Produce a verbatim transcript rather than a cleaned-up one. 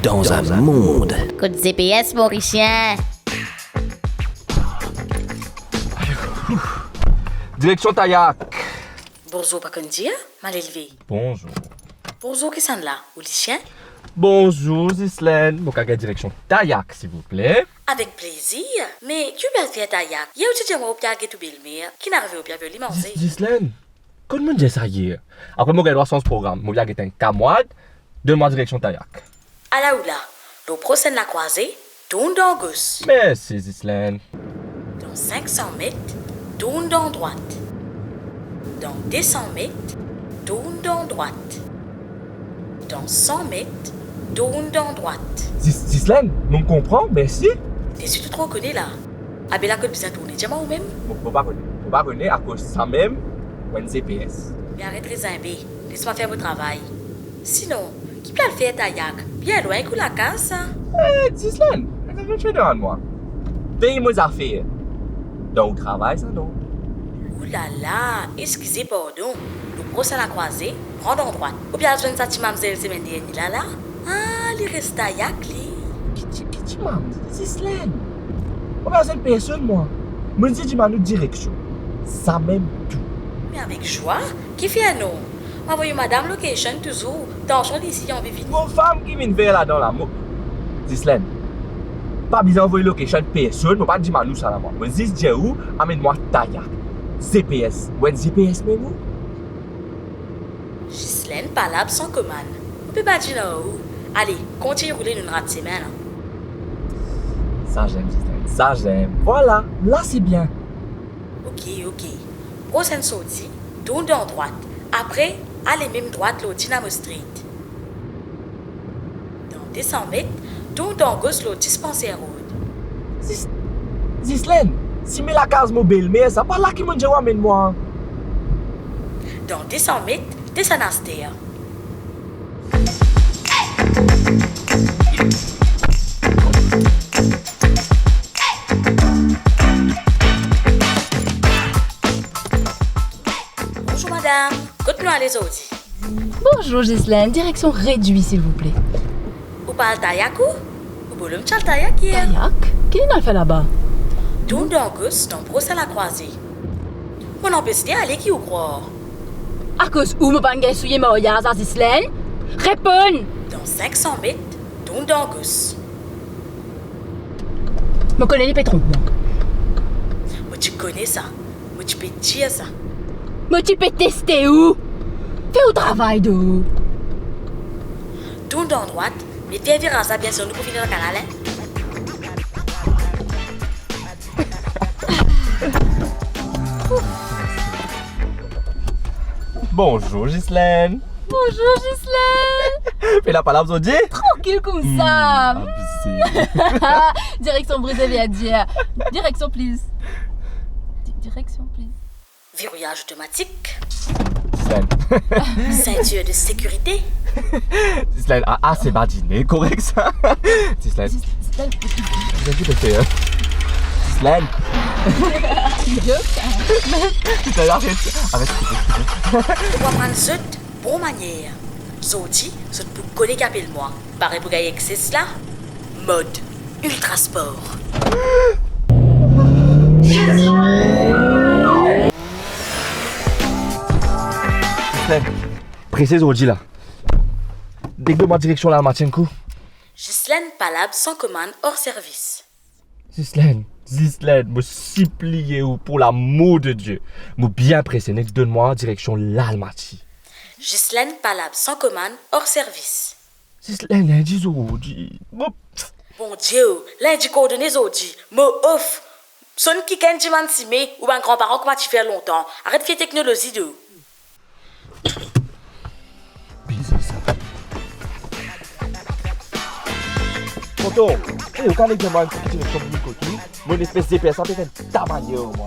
dans un monde. Kot Z P S, Morisien? Direksion Tayak. Bonzour, pa konn dir, malelve. Bonzour. Bonzour, kisannla, ou lisien? Bonzour, Zislaine. Mo kapav gagn direksion Tayak, silvouple? Avek plezir. Me ki ou pe al fer Tayak? Yer ou ti dir mwa ou pe al get ou belmer. Ki'nn arive, ou pe al fer li manze? Zis-, Zislaine, kot mo'nn dir sa yer? Apre mo gagn drwa sanz program. Mo pe al get enn kamwad, donn mwa direksion Tayak. Ala ou la, lor prosenn lakrwaze, tourn dan gos. Mersi, Zislaine. Dan sink san met, tourn dan drwat. Dan de san met, tourn dan drwat. Dan san met, tourn dan drwat. Zis-, Zislaine, mo konpran, mersi. Deswit ou tro kone la. Abe la kot bizin tourne, dir mwa ou mem. Mo, mo pa kone. Mo pa kone, akoz samem, mo enn Z P S. Me aret rezinbe, les mwa fer mo travay. Sinon, ki pe al fer Tayak? Bien lwin kot lakaz sa. Eh, Zislaine, aret fer devan mwa. Pey mo zafer. Dan ou travay sa, non? Oulala, eskize, pardon. Lor prosenn lakrwaze, pran dan drwat. Ou pe al zwenn sa ti mamzel semenn dernie la la? Ah, li res Tayak, li. Ki ti, ki ti mam-, Zislaine. Mo pa zwenn personn, mwa. Mo dir dimann ou direksion. Samem tou. Me avek zwa, kifer non? Mo avoy ou madam location touzour, tansion li isi, li anvi vini. Mo fam ki vinn ver ladan la, mo. Zislaine, pa bizin avoy location personn, mo pa dimann ou sa la, mwa. Mo zis dir ou, amenn mwa Tayak. Z P S. Ou enn Z P S mem ou? Zislaine palab san komann. Ou pe badin ar ou. Ale, kontign roule, nou rat semin la. Sa zem, Zislaine, sa zem. Vwala, la se bien. Ok, ok. Prosenn sorti, tourn dan drwat. Apre, ale mem drwat lor Dynamo Street. Dan de san met, tourn dan gos lor Dispensaire Road. Zis-, Zislaine, sime lakaz mo belmer, sa pa la ki mo'nn dir ou amenn mwa. Dan de san met, desann aster. Bonzour madam, kot nou ale zordi? Bonzour Zislaine, direksion Redwi silvouple. Ou pa al Tayak ou? Ou bolom ti al Tayak yer. Tayak? Ki li'nn al fer laba? Tourn dan gos dan prosenn lakrwaze. Mo'nn anpes li ale, ki ou krwar? Akoz ou mo pa'nn gagn souliye maryaz la, Zislaine? Reponn! Dan sink san met, tourn dan gos. Mo kone li pe tronp mwa. Mo ti kone sa. Mo ti pe dir sa. Mo ti pe teste ou. Fer ou travay de ou. Tourn dan drwat, me fer viraz la bien, sinon nou pou fini dan kanal, hein. Bonzour, Zislaine. Bonzour, Zislaine. Pe la pa la zordi? Trankil koumsa. Hmm, abize. Direksion Brise-Verdière. Direksion, please. Di-, direksion, please. Verrouillage automatique. Zislaine. Ceinture de sécurité. Zislaine, ah, ah, se badine korek sa. Zislaine. Zis-, Zislaine. Zislaine, ki pe fer, hein? Zislaine. Zislaine, arrête. Arrête, arrête, arrête. Ou aprann zot bon manier. Zordi, zot pou kone ki apel mwa. Pare pou gagn Lexus la? Mod Ultra Sport. Zislaine, prese zordi la. Degard mwa direksion Lalmatin kou. Zislaine palab san komann or servis. Zislaine, Zislaine, mo sipliye ou, pour l'amour de Dieu. Mo bien prese, nek donn mwa direksion Lalmati. Zislaine palab san komann or servis. Zislaine, lindi zordi. Mo... Bondie o, lindi kordone zordi. Mo off. Sonn kikenn dimann sime, ou bann granparan kouma ti fer lontan. Aret vye teknolozi de ou. Bizin sa. Tonton, eh, ou kapav demann ki direksion pou vinn kot ou? Mo enn espes de persan pe fer ta manier mwa.